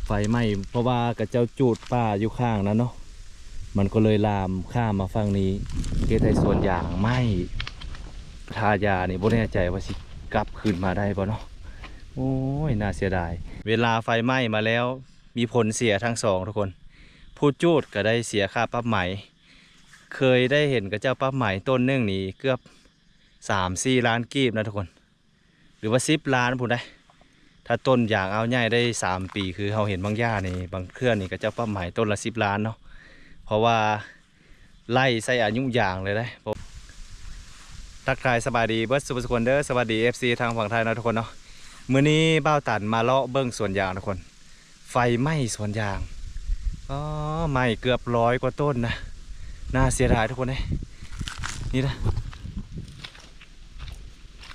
ໄຟໄໝ້ ເພາະວ່າເຂົາເຈົ້າຈູດປ່າຢູ່ຂ້າງນັ້ນເນາະ ມັນກໍເລີຍລາມຂ້າມມາຝັ່ງນີ້ ເຮັດໃຫ້ສວນຢາງໄໝ້. ທາຢານີ້ບໍ່ແນ່ໃຈວ່າຊິກັບຄືນມາໄດ້ບໍ່ເນາະ. ໂອ້ຍ ໜ້າເສຍດາຍ. ເວລາໄຟໄໝ້ມາແລ້ວ ມີຜົນເສຍທັງສອງທຸກຄົນ. ຜູ້ຈູດກໍໄດ້ເສຍຄ່າປັບໃໝ. ເຄີຍໄດ້ເຫັນເຂົາເຈົ້າປັບໃໝຕົ້ນໜຶ່ງນີ້ເກືອບສາມສີ່ລ້ານກີບນະທຸກຄົນ ຫຼືວ່າສິບລ້ານພຸ້ນໃດ໋. ຖ້າຕົ້ນຢາງອາວໃຫຍ່ໄດ້ສາມປີ ຄືເຮົາເຫັນບາງຢ່ານີ້ ບາງເທື່ອນີ້ເຂົາເຈົ້າປັບໃໝຕົ້ນລະສິບລ້ານເນາະ ເພາະວ່າໄລ່ໃສ່ອາຍຸຢາງເລີຍເດ້. ທັກທາຍສະບາຍດີເບິດສູ່ຜູ້ສູ່ຄົນເດີ ສະຫວັດດີ ເອັຟຊີ ທາງຝັ່ງໄທເນາະທຸກຄົນເນາະ. ມື້ນີ້ບ່າວຕັນມາເລາະເບິ່ງສວນຢາງທຸກຄົນ ໄຟໄໝ້ສວນຢາງ. ອໍ ໄໝ້ເກືອບຮ້ອຍກວ່າຕົ້ນນະ ໜ້າເສຍດາຍທຸກຄົນເອີຍ. ນີ້ນະ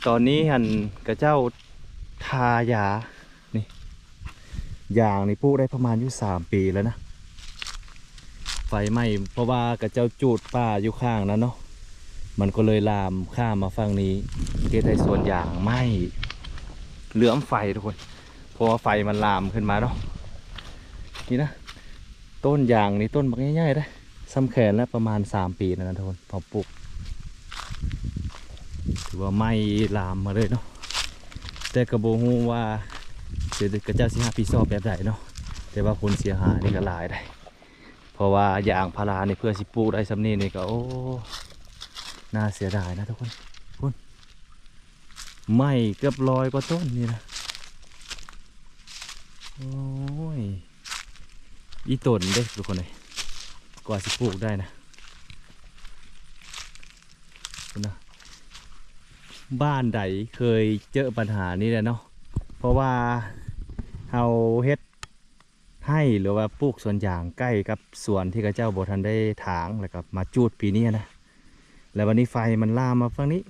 ຕອນນີ້ຫັ້ນເຂົາເຈົ້າທາຢາ ນີ້ ຢາງນີ້ປູກໄດ້ປະມານຢູ່ສາມປີແລ້ວນະ ໄຟໄໝ້ ເພາະວ່າເຂົາເຈົ້າຈູດປ່າຢູ່ຂ້າງນັ້ນເນາະ ມັນກໍເລີຍລາມຂ້າມມາຝັ່ງນີ້ ເຮັດໃຫ້ສວນຢາງໄໝ້ເຫຼື້ອມໄຟທຸກຄົນ ເພາະວ່າໄຟມັນລາມຂຶ້ນມາເນາະ. ນີ້ນະ ຕົ້ນຢາງນີ້ ຕົ້ນບັກໃຫຍ່ໆເດ້ ສ່ຳແຂນແລ້ວ ປະມານສາມປີແລ້ວນະທຸກຄົນ ເຂົາປູກ ຖືວ່າໄໝ້ລາມມາເລີຍເນາະ. ແຕ່ກໍບໍ່ຮູ້ວ່າເຂົາເຈົ້າຊິຮັບຜິດຊອບແບບໃດເນາະ ແຕ່ວ່າຜົນເສຍຫາຍນີ້ກໍຫຼາຍໄດ໋ ເພາະວ່າຢາງພາລານີ້ ເພື່ອຊິປູກໄດ້ສ່ຳນີ້ນີ້ກໍ ໂອ້ ໜ້າເສຍດາຍນະທຸກຄົນ. ພຸ້ນ ໄໝ້ເກືອບຮ້ອຍກວ່າຕົ້ນນີ້ນະ. ໂອ້ຍ ອີ່ຕົນເດ້ທຸກຄົນເອີຍ ກວ່າຊິປູກໄດ້ນະ. ພຸ້ນນະ ບ້ານໃດເຄີຍເຈີບັນຫານີ້ແຫຼະເນາະ ເພາະວ່າເຮົາເຮັດໄຮ່ ຫຼືວ່າປູກສວນຢາງໃກ້ກັບສວນທີ່ເຂົາເຈົ້າບໍ່ທັນໄດ້ຖາງ ແລ້ວກໍມາຈູດປີນີ້ນະ ແລ້ວບັດນີ້ໄຟມັນລາມມາຝັ່ງນີ້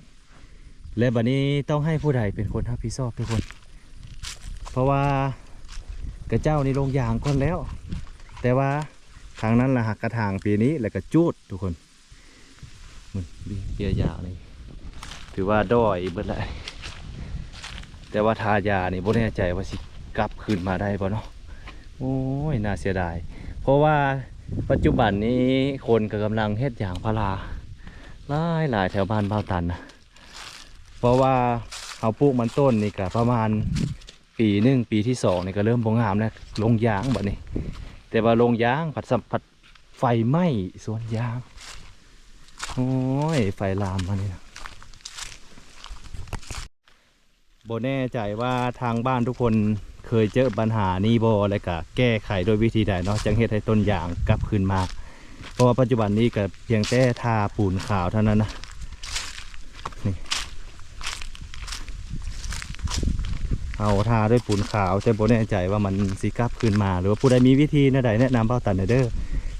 ແລ້ວບັດນີ້ຕ້ອງໃຫ້ຜູ້ໃດເປັນຄົນຮັບຜິດຊອບທຸກຄົນ ເພາະວ່າເຂົາເຈົ້ານີ້ລົງຢາງກ່ອນແລ້ວ ແຕ່ວ່າທາງນັ້ນລະຫາກກະຖາງປີນີ້ ແລ້ວກໍຈູດທຸກຄົນ. ມັນເບຍຢານີ້ ຖືວ່າດອຍເບິດແລ້ວ ແຕ່ວ່າທາຢານີ້ບໍ່ແນ່ໃຈວ່າຊິກັບຄືນມາໄດ້ບໍ່ເນາະ. ໂອ້ຍ ໜ້າເສຍດາຍ ເພາະວ່າປັດຈຸບັນນີ້ຄົນກໍກຳລັງເຮັດຢາງພາລາຫຼາຍໆ ແຖວບ້ານບ່າວຕັນນະ ເພາະວ່າເຮົາປູກມັນຕົ້ນນີ້ກໍປະມານປີໜຶ່ງ ປີທີສອງນີ້ກໍເລີ່ມບໍ່ງາມແລ້ວ ລົງຢາງບັດນີ້ ແຕ່ວ່າລົງຢາງພັດ ພັດ ໄຟໄໝ້ສວນຢາງ. ໂອ້ຍ ໄຟລາມມານີ້ນະ. ບໍ່ແນ່ໃຈວ່າທາງບ້ານທຸກຄົນເຄີຍເຈີບັນຫານີ້ບໍ່ ແລະກະແກ້ໄຂດ້ວຍວິທີໃດເນາະ ຈັ່ງເຮັດໃຫ້ຕົ້ນຢາງກັບຄືນມາ ເພາະວ່າປັດຈຸບັນນີ້ກະພຽງແຕ່ທາປູນຂາວເທົ່ານັ້ນນະ. ນີ້ ເຮົາທາດ້ວຍປູນຂາວ ແຕ່ບໍ່ແນ່ໃຈວ່າມັນຊິກັບຄືນມາ ຫຼືວ່າຜູ້ໃດມີວິທີແນວໃດແນະນຳບ່າວຕັນແດ່ເດີ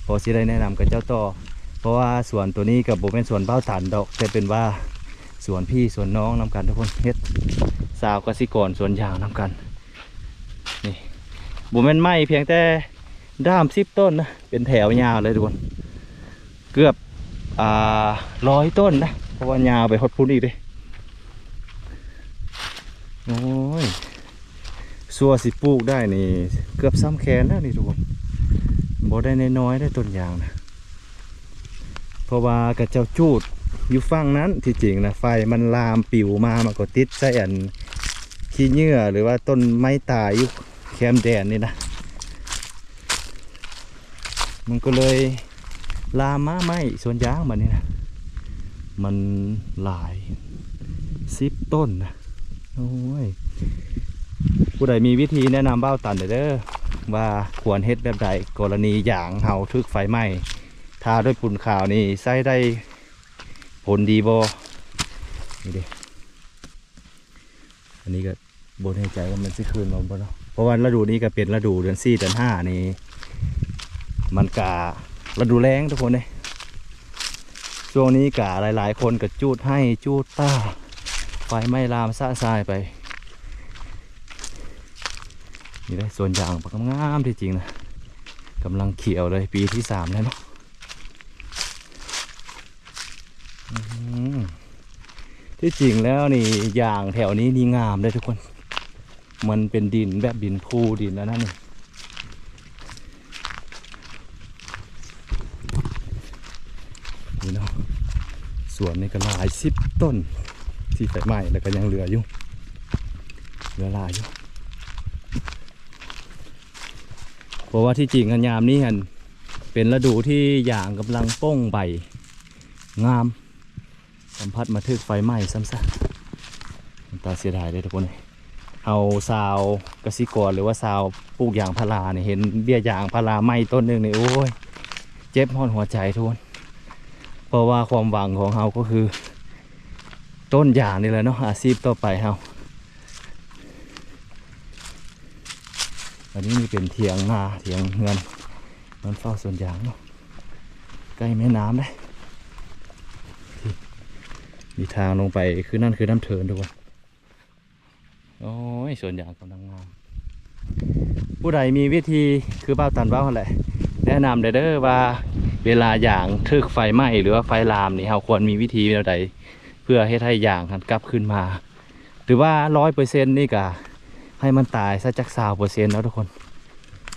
ພໍຊິໄດ້ແນະນຳກັບເຈົ້າຕໍ່ ເພາະວ່າສວນໂຕນີ້ກໍບໍ່ແມ່ນສວນບ່າວຕັນດອກ ແຕ່ເປັນວ່າສວນພີ່ສວນນ້ອງນຳກັນທຸກຄົນ ເຮັດຊາວກະສິກອນສວນຢາງນຳກັນ. ນີ້ ບໍ່ແມ່ນໄມ້ພຽງແຕ່ດ້າມສິບຕົ້ນນະ ເປັນແຖວຍາວເລີຍທຸກຄົນ ເກືອບ ອ່າ ຮ້ອຍຕົ້ນນະ ເພາະວ່າຍາວໄປຮອດພຸ້ນອີກເດ້. ໂອ້ຍ ຊົ່ວຊິປູກໄດ້ນີ້ເກືອບສ່ຳແຂນແລ້ວນີ້ທຸກຄົນ ບໍ່ໄດ້ນ້ອຍໆເດ້ຕົ້ນຢາງນະ ເພາະວ່າເຂົາເຈົ້າຈູດຢູ່ຝັ່ງນັ້ນ ທີ່ຈິງນະ ໄຟມັນລາມປິວມາ ມັນກໍຕິດໃສ່ອັນຂີ້ເຫຍື້ອ ຫຼືວ່າຕົ້ນໄມ້ຕາຍຢູ່ແຄມແດນນີ້ນະ ມັນກໍເລີຍລາມມາໄໝ້ສວນຢາງບັດນີ້ນະ ມັນຫຼາຍສິບຕົ້ນນະ. ໂອ້ຍ ຜູ້ໃດມີວິທີແນະນຳບ່າວຕັນແດ່ເດີ ວ່າຄວນເຮັດແບບໃດ ກໍລະນີຢາງເຮົາຖືກໄຟໄໝ້ ທາດ້ວຍປູນຂາວນີ້ໃຊ້ໄດ້ຜົນດີບໍ່? ນີ້ເດ້ ອັນນີ້ກໍບໍ່ແນ່ໃຈວ່າມັນຊິຄືນມາບໍ່ເນາະ ເພາະວ່າລະດູນີ້ກໍເປັນລະດູເດືອນສີ່ເດືອນຫ້ານີ້ ມັນກະລະດູແລ້ງທຸກຄົນເດ້. ຊ່ວງນີ້ກະຫຼາຍໆຄົນກະຈູດໄຮ່ຈູດປ່າ ໄຟໄໝ້ລາມຊະຊາຍໄປ. ນີ້ເດ້ ສວນຢາງບັກງາມໆ ທີ່ຈິງນະ ກຳລັງຂຽວເລີຍ ປີທີສາມແລ້ວເນາະ. ອືມ ທີ່ຈິງແລ້ວນີ້ຢາງແຖວນີ້ນີ້ງາມເດ້ທຸກຄົນ ມັນເປັນດິນແບບດິນພູດິນອັນນັ້ນນີ້ ນີ້ເນາະ ສວນນີ້ກໍຫຼາຍສິບຕົ້ນທີ່ໄຟໄໝ້ ແລ້ວກໍຍັງເຫຼືອຢູ່ ເຫຼືອຫຼາຍຢູ່ ເພາະວ່າທີ່ຈິງຫັ້ນ ຍາມນີ້ຫັ້ນເປັນລະດູທີ່ຢາງກຳລັງປົ່ງໃບງາມ ສຳຜັດມາຖືກໄຟໄໝ້ຊ້ຳຊະ ຕາເສຍດາຍເດ້ທຸກຄົນເອີຍ. ເຮົາຊາວກະສິກອນ ຫຼືວ່າຊາວປູກຢາງພາລານີ້ ເຫັນເບ້ຍຢາງພາລາໄໝ້ຕົ້ນໜຶ່ງນີ້ ໂອ້ຍ ເຈັບຮອດຫົວໃຈທຸກຄົນ ເພາະວ່າຄວາມຫວັງຂອງເຮົາກໍຄືຕົ້ນຢາງນີ້ແຫຼະເນາະ ອາຊີບຕໍ່ໄປເຮົາ. ອັນນີ້ນີ້ເປັນຖຽງນາ ຖຽງເຮືອນ ນອນເຝົ້າສວນຢາງເນາະ ໃກ້ແມ່ນ້ຳເດ້ ມີທາງລົງໄປຄືນັ້ນຄືນ້ຳເທີນທຸກຄົນ. ໂອ້ຍ ສວນຢາງກຳລັງງາມ ຜູ້ໃດມີວິທີຄືບ່າວຕັນເວົ້າຫັ້ນແຫຼະ ແນະນຳແດ່ເດີວ່າ ເວລາຢາງຖືກໄຟໄໝ້ ຫຼືວ່າໄຟລາມນີ້ ເຮົາຄວນມີວິທີແນວໃດ ເພື່ອເຮັດໃຫ້ຢາງຫັ້ນກັບຄືນມາ ຫຼືວ່າຮ້ອຍເປີເຊັນນີ້ກະໃຫ້ມັນຕາຍຊະຈັກຊາວເປີເຊັນເນາະທຸກຄົນ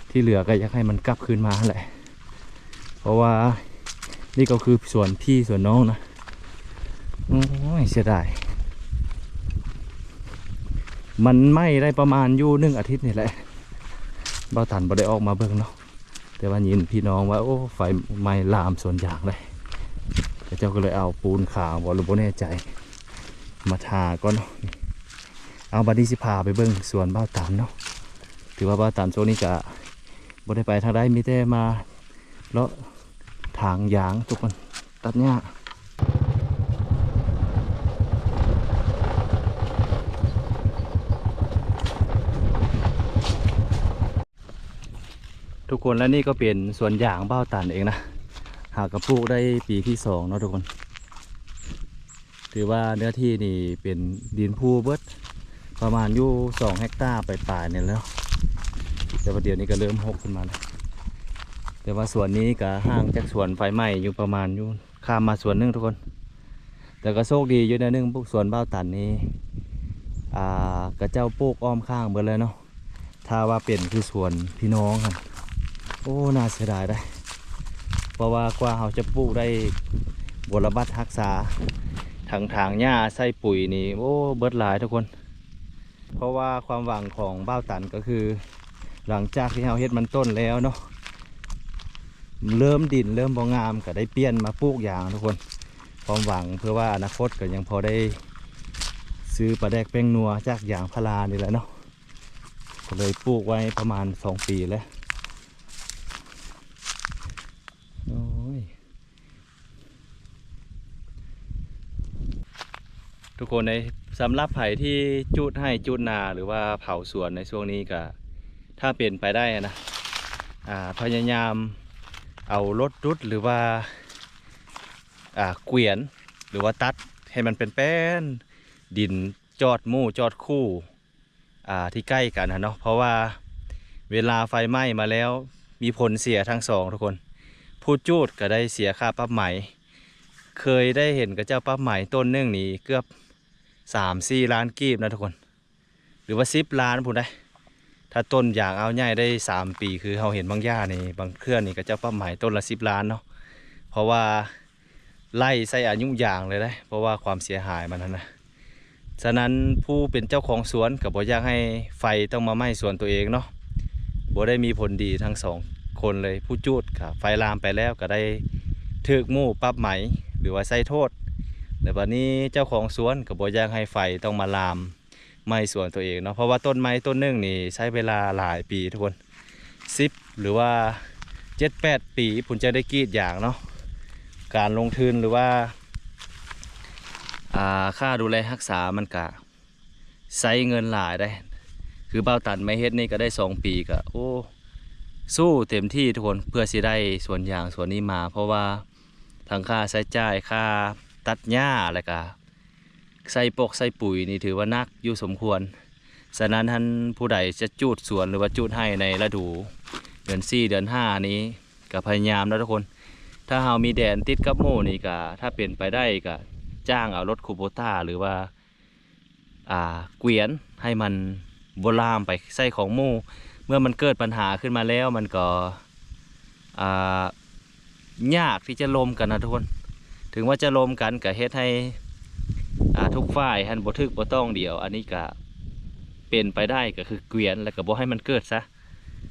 ທີ່ເຫຼືອກໍຢາກໃຫ້ມັນກັບຄືນມາຫັ້ນແຫຼະ ເພາະວ່ານີ້ກໍຄືສວນພີ່ສວນນ້ອງນະ. ໂອ້ຍ ເສຍດາຍ ມັນໄໝ້ໄດ້ປະມານຢູ່ໜຶ່ງອາທິດນີ້ແຫຼະ ບ່າວຕັນບໍ່ໄດ້ອອກມາເບິ່ງເນາະ ແຕ່ວ່າຍິນພີ່ນ້ອງວ່າ ໂອ້ ໄຟໄໝ້ລາມສວນຢາງເລີຍ ເຂົາເຈົ້າກໍເລີຍເອົາປູນຂາວບໍ່ ຫຼືບໍ່ແນ່ໃຈ ມາທາກ່ອນເນາະ. ເອົາ ບັດນີ້ຊິພາໄປເບິ່ງສວນບ່າວຕັນເນາະ ຖືວ່າບ່າວຕັນຊ່ວງນີ້ກະບໍ່ໄດ້ໄປທາງໃດ ມີແຕ່ມາເລາະຖາງຢາງທຸກຄົນ ຕັດຫຍ້າ ທຸກຄົນ. ແລະນີ້ກໍເປັນສວນຢາງບ່າວຕັນເອງນະ ຫາກະປູກໄດ້ປີທີສອງເນາະທຸກຄົນ. ຖືວ່າເນື້ອທີ່ນີ້ເປັນດິນພູເບິດ ປະມານຢູ່ສອງເຮັກຕາປາຍໆນີ້ແຫຼະ ແຕ່ວ່າດຽວນີ້ກໍເລີ່ມຮົກຂຶ້ນມາແລ້ວ. ແຕ່ວ່າສວນນີ້ກໍຫ່າງຈາກສວນໄຟໄໝ້ຢູ່ປະມານຢູ່ ຂ້າມມາສວນໜຶ່ງທຸກຄົນ. ແຕ່ກໍໂຊກດີຢູ່ແນວໜຶ່ງ ພວກສວນບ່າວຕັນນີ້ ອ່າ ເຂົາເຈົ້າປູກອ້ອມຂ້າງເບິດເລີຍເນາະ. ຖ້າວ່າເປັນຄືສວນພີ່ນ້ອງຫັ້ນ ໂອ້ ໜ້າເສຍດາຍເດ້ ເພາະວ່າກວ່າເຮົາຈະປູກໄດ້ ບົວລະບັດຮັກສາ ທັງຖາງຫຍ້າ ໃສ່ປຸຍນີ້ ໂອ້ ເບິດຫຼາຍທຸກຄົນ. ເພາະວ່າຄວາມຫວັງຂອງບ່າວຕັນກໍຄື ຫຼັງຈາກທີ່ເຮົາເຮັດມັນຕົ້ນແລ້ວເນາະ ເລີ່ມດິນເລີ່ມບໍ່ງາມ ກໍໄດ້ປ່ຽນມາປູກຢາງທຸກຄົນ. ຄວາມຫວັງເພື່ອວ່າອະນາຄົດກໍຍັງພໍໄດ້ຊື້ປາແດກແປ້ງນົວຈາກຢາງພາລານີ້ແຫຼະເນາະ. ກໍເລີຍປູກໄວ້ປະມານສອງປີແລ້ວ. ໂອ້ຍ ທຸກຄົນເອີຍ ສຳລັບໃຜທີ່ຈູດໄຮ່ຈູດນາ ຫຼືວ່າເຜົາສວນໃນຊ່ວງນີ້ ກະຖ້າເປັນໄປໄດ້ນະ ອ່າ ພະຍາຍາມເອົາລົດດຸດ ຫຼືວ່າ ອ່າ ກວຽນ ຫຼືວ່າຕັດໃຫ້ມັນແປນໆ ດິນຈອດໝູ່ຈອດຄູ່ ອ່າ ທີ່ໃກ້ກັນຫັ້ນເນາະ ເພາະວ່າເວລາໄຟໄໝ້ມາແລ້ວ ມີຜົນເສຍທັງສອງທຸກຄົນ. ຜູ້ຈູດກໍໄດ້ເສຍຄ່າປັບໃໝ ເຄີຍໄດ້ເຫັນເຂົາເຈົ້າປັບໃໝຕົ້ນໜຶ່ງນີ້ເກືອບສາມສີ່ລ້ານກີບນະທຸກຄົນ ຫຼືວ່າສິບລ້ານພຸ້ນໃດ໋. ຖ້າຕົ້ນຢາງອາວໃຫຍ່ໄດ້ສາມປີ ຄືເຮົາເຫັນບາງຢ່ານີ້ ບາງເທື່ອນີ້ເຂົາເຈົ້າປັບໃໝຕົ້ນລະສິບລ້ານເນາະ ເພາະວ່າ ໄລ່ໃສ່ອາຍຸຢາງເລີຍເດ້ ເພາະວ່າຄວາມເສຍຫາຍມັນຫັ້ນນະ. ສະນັ້ນ ຜູ້ເປັນເຈົ້າຂອງສວນກໍບໍ່ຢາກໃຫ້ໄຟຕ້ອງມາໄໝ້ສວນຕົວເອງເນາະ ບໍ່ໄດ້ມີຜົນດີທັງສອງຄົນເລີຍ. ຜູ້ຈູດກໍໄຟລາມໄປແລ້ວ ກໍໄດ້ຖືກໝູ່ປັບໃໝ ຫຼືວ່າໃສ່ໂທດ ແລະ ບັດນີ້ເຈົ້າຂອງສວນກໍບໍ່ຢາກໃຫ້ໄຟຕ້ອງມາລາມ ໄໝ້ສວນຕົວເອງເນາະ ເພາະວ່າຕົ້ນໄມ້ຕົ້ນໜຶ່ງນີ້ໃຊ້ເວລາຫຼາຍປີທຸກຄົນ ສິບ ຫຼືວ່າເຈັດແປດປີພຸ້ນ ຈັ່ງໄດ້ກຣີດຢາງເນາະ. ການລົງທຶນ ຫຼືວ່າ ອ່າ ຄ່າດູແລຮັກສາມັນກະໃຊ້ເງິນຫຼາຍເດ້. ຄືບ່າວຕັນມາເຮັດນີ້ກໍໄດ້ສອງປີ ກໍ ໂອ້ ສູ້ເຕັມທີ່ທຸກຄົນ ເພື່ອຊິໄດ້ສວນຢາງສວນນີ້ມາ ເພາະວ່າທັງຄ່າໃຊ້ຈ່າຍ ຄ່າຕັດຫຍ້າ ແລ້ວກະ ໃສ່ປົກໃສ່ປຸຍນີ້ຖືວ່າໜັກຢູ່ສົມຄວນ. ສະນັ້ນຫັ້ນ ຜູ້ໃດຈະຈູດສວນ ຫຼືວ່າຈູດໄຮ່ໃນລະດູເດືອນສີ່ເດືອນຫ້ານີ້ ກໍພະຍາຍາມເນາະທຸກຄົນ. ຖ້າເຮົາມີແດນຕິດກັບໝູ່ນີ້ ກໍຖ້າເປັນໄປໄດ້ກໍຈ້າງເອົາລົດຄູໂບຕ້າ ຫຼືວ່າ ອ່າ ກວຽນໃຫ້ມັນບໍ່ລາມໄປໃສ່ຂອງໝູ່. ເມື່ອມັນເກີດບັນຫາຂຶ້ນມາແລ້ວ ມັນກໍ ອ່າ ຍາກທີ່ຈະລົມກັນນະທຸກຄົນ. ເຖິງວ່າຈະລົມກັນກໍເຮັດໃຫ້ ອ່າ ທຸກຝ່າຍຫັ້ນບໍ່ຖືກບໍ່ຕ້ອງດຽວ. ອັນນີ້ກໍເປັນໄປໄດ້ກໍຄືກວນ ແລ້ວກໍບໍ່ໃຫ້ມັນເກີດຊະ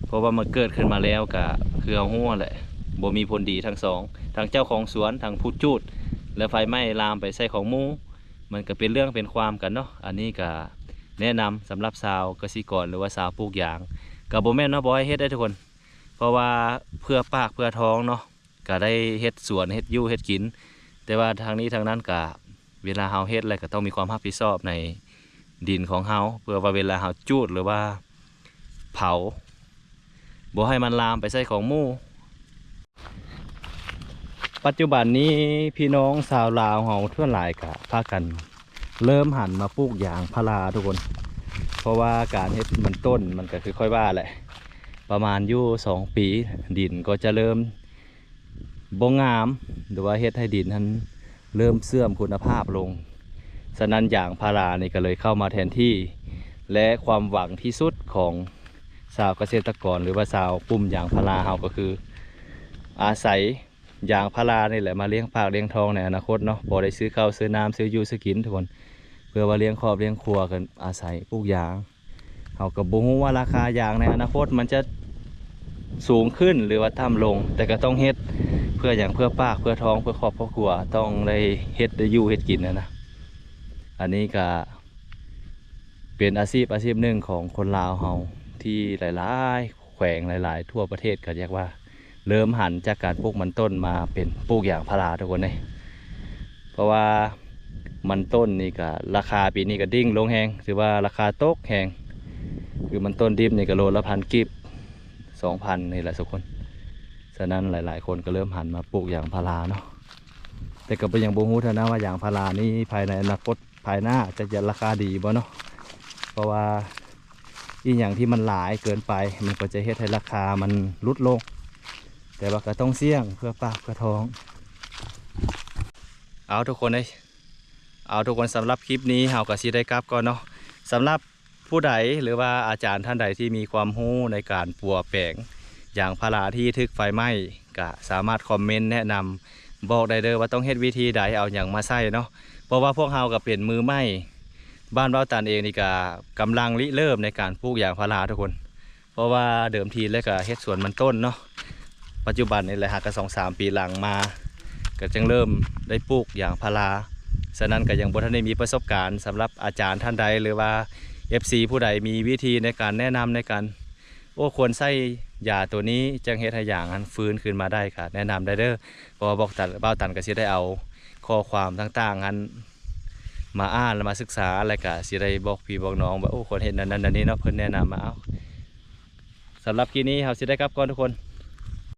ເພາະວ່າມັນເກີດຂຶ້ນມາແລ້ວກໍຄືເຮົາຮູ້ຫັ້ນແຫຼະ ບໍ່ມີຜົນດີທັງສອງ ທັງເຈົ້າຂອງສວນ ທັງຜູ້ຈູດ ແລະໄຟໄໝ້ລາມໄປໃສ່ຂອງໝູ່ ມັນກໍເປັນເລື່ອງເປັນຄວາມກັນເນາະ. ອັນນີ້ກໍແນະນຳສຳລັບຊາວກະສິກອນ ຫຼືວ່າຊາວປູກຢາງ ກໍບໍ່ແມ່ນວ່າບໍ່ໃຫ້ເຮັດໄດ້ທຸກຄົນ ເພາະວ່າເພື່ອປາກເພື່ອທ້ອງເນາະ ກໍໄດ້ເຮັດສວນເຮັດຢູ່ເຮັດກິນ ແຕ່ວ່າທັງນີ້ທັງນັ້ນກໍເວລາເຮົາເຮັດແລ້ວກໍຕ້ອງມີຄວາມຮັບຜິດຊອບໃນດິນຂອງເຮົາ ເພື່ອວ່າເວລາເຮົາຈູດ ຫຼືວ່າເຜົາ ບໍ່ໃຫ້ມັນລາມໄປໃສ່ຂອງໝູ່. ປັດຈຸບັນນີ້ພີ່ນ້ອງຊາວລາວເຮົາສ່ວນຫຼາຍກໍພາກັນເລີ່ມຫັນມາປູກຢາງພາລາທຸກຄົນ ເພາະວ່າການເຮັດມັນຕົ້ນມັນກໍຄືຂ້ອຍວ່າແຫຼະ ປະມານຢູ່ສອງປີ ດິນກໍຈະເລີ່ມບໍ່ງາມ ຫຼືວ່າເຮັດໃຫ້ດິນຫັ້ນເລີ່ມເສື່ອມຄຸນນະພາບລົງ. ສະນັ້ນຢາງພາລານີ້ກໍເລີຍເຂົ້າມາແທນທີ່ ແລະຄວາມຫວັງທີ່ສຸດຂອງຊາວກະເສດຕະກອນ ຫຼືວ່າຊາວກຸ່ມຢາງພາລາເຮົາກໍຄື ອາໄສຢາງພາລານີ້ແຫຼະມາລ້ຽງປາກລ້ຽງທ້ອງໃນອະນາຄົດເນາະ ພໍໄດ້ຊື້ເຂົ້າຊື້ນ້ຳ ຊື້ຢູ່ຊື້ກິນທຸກຄົນ ເພື່ອວ່າລ້ຽງຄອບລ້ຽງຄົວ ກໍອາໄສປູກຢາງ. ເຮົາກໍບໍ່ຮູ້ວ່າລາຄາຢາງໃນອະນາຄົດມັນຈະສູງຂຶ້ນ ຫຼືວ່າຕ່ຳລົງ ແຕ່ກໍຕ້ອງເຮັດ ເພື່ອຫຍັງ? ເພື່ອປາກເພື່ອທ້ອງ ເພື່ອຄອບເພື່ອຄົວ ຕ້ອງໄດ້ເຮັດໄດ້ຢູ່ເຮັດກິນຫັ້ນນະ. ອັນນີ້ກໍເປັນອາຊີບອາຊີບໜຶ່ງຂອງຄົນລາວເຮົາ ທີ່ຫຼາຍໆແຂວງຫຼາຍໆທົ່ວປະເທດ ກໍຮຽກວ່າເລີ່ມຫັນຈາກການປູກມັນຕົ້ນມາເປັນປູກຢາງພາລາທຸກຄົນເອີຍ. ເພາະວ່າມັນຕົ້ນນີ້ກໍລາຄາປີນີ້ກໍດິ້ງລົງແຮງ ຖືວ່າລາຄາຕົກແຮງ ຄືມັນຕົ້ນດິບນີ້ກໍໂລລະພັນກີບ ສອງພັນນີ້ແຫຼະທຸກຄົນ. ສະນັ້ນຫຼາຍໆຄົນກໍເລີ່ມຫັນມາປູກຢາງພາລາເນາະ ແຕ່ກໍບໍ່ ຍັງບໍ່ຮູ້ເທື່ອນະວ່າຢາງພາລານີ້ພາຍໃນອະນາຄົດພາຍໜ້າຈະ ຈະລາຄາດີບໍ່ເນາະ ເພາະວ່າອີ່ຫຍັງທີ່ມັນຫຼາຍເກີນໄປ ມັນກໍຈະເຮັດໃຫ້ລາຄາມັນຫຼຸດລົງ ແຕ່ວ່າກໍຕ້ອງສ່ຽງເພື່ອປາກເພື່ອທ້ອງ. ເອົາທຸກຄົນເອີຍ ເອົາທຸກຄົນ ສຳລັບຄລິບນີ້ເຮົາກໍຊິໄດ້ກັບກ່ອນເນາະ. ສຳລັບຜູ້ໃດ ຫຼືວ່າອາຈານທ່ານໃດທີ່ມີຄວາມຮູ້ໃນການປົວແປງຢາງພາລາທີ່ຖືກໄຟໄໝ້ ກະສາມາດຄອມເມັນແນະນຳບອກໄດ້ເດີວ່າຕ້ອງເຮັດວິທີໃດ ເອົາຫຍັງມາໃສ່ເນາະ ເພາະວ່າພວກເຮົາກໍເປັນມືໃໝ່. ບ້ານເວົ້າຕັນເອງນີ້ກະກຳລັງລິເລີ່ມໃນການປູກຢາງພາລາທຸກຄົນ ເພາະວ່າເດີມທີແລ້ວກະເຮັດສວນມັນຕົ້ນເນາະ ປັດຈຸບັນນີ້ແຫຼະ ຫາກະສອງສາມປີຫຼັງມາ ກະຈຶ່ງເລີ່ມໄດ້ປູກຢາງພາລາ. ສະນັ້ນກະຍັງບໍ່ທັນໄດ້ມີປະສົບການ. ສຳລັບອາຈານທ່ານໃດ ຫຼືວ່າເອັຟຊີຜູ້ໃດມີວິທີໃນການແນະນຳໃນການ ໂອ້ ຄວນໃຊ້ຢາໂຕນີ້ ຈັ່ງເຮັດໃຫ້ຢາງຫັ້ນຟື້ນຄືນມາໄດ້ ກະແນະນຳໄດ້ເດີ ເພາະວ່າບອກຕັນ ບ່າວຕັນກະຊິໄດ້ເອົາຂໍ້ຄວາມຕ່າງໆຫັ້ນມາອ່ານ ແລະ ມາສຶກສາ ແລະ ກະຊິໄດ້ບອກພີ່ບອກນ້ອງວ່າ ໂອ້ ຄວນເຮັດແນວນັ້ນແນວນີ້ເນາະ ເພິ່ນແນະນຳມາ. ເອົາ ສຳລັບຄລິບນີ້ເຮົາຊິໄດ້ກັບກ່ອນທຸກຄົນ.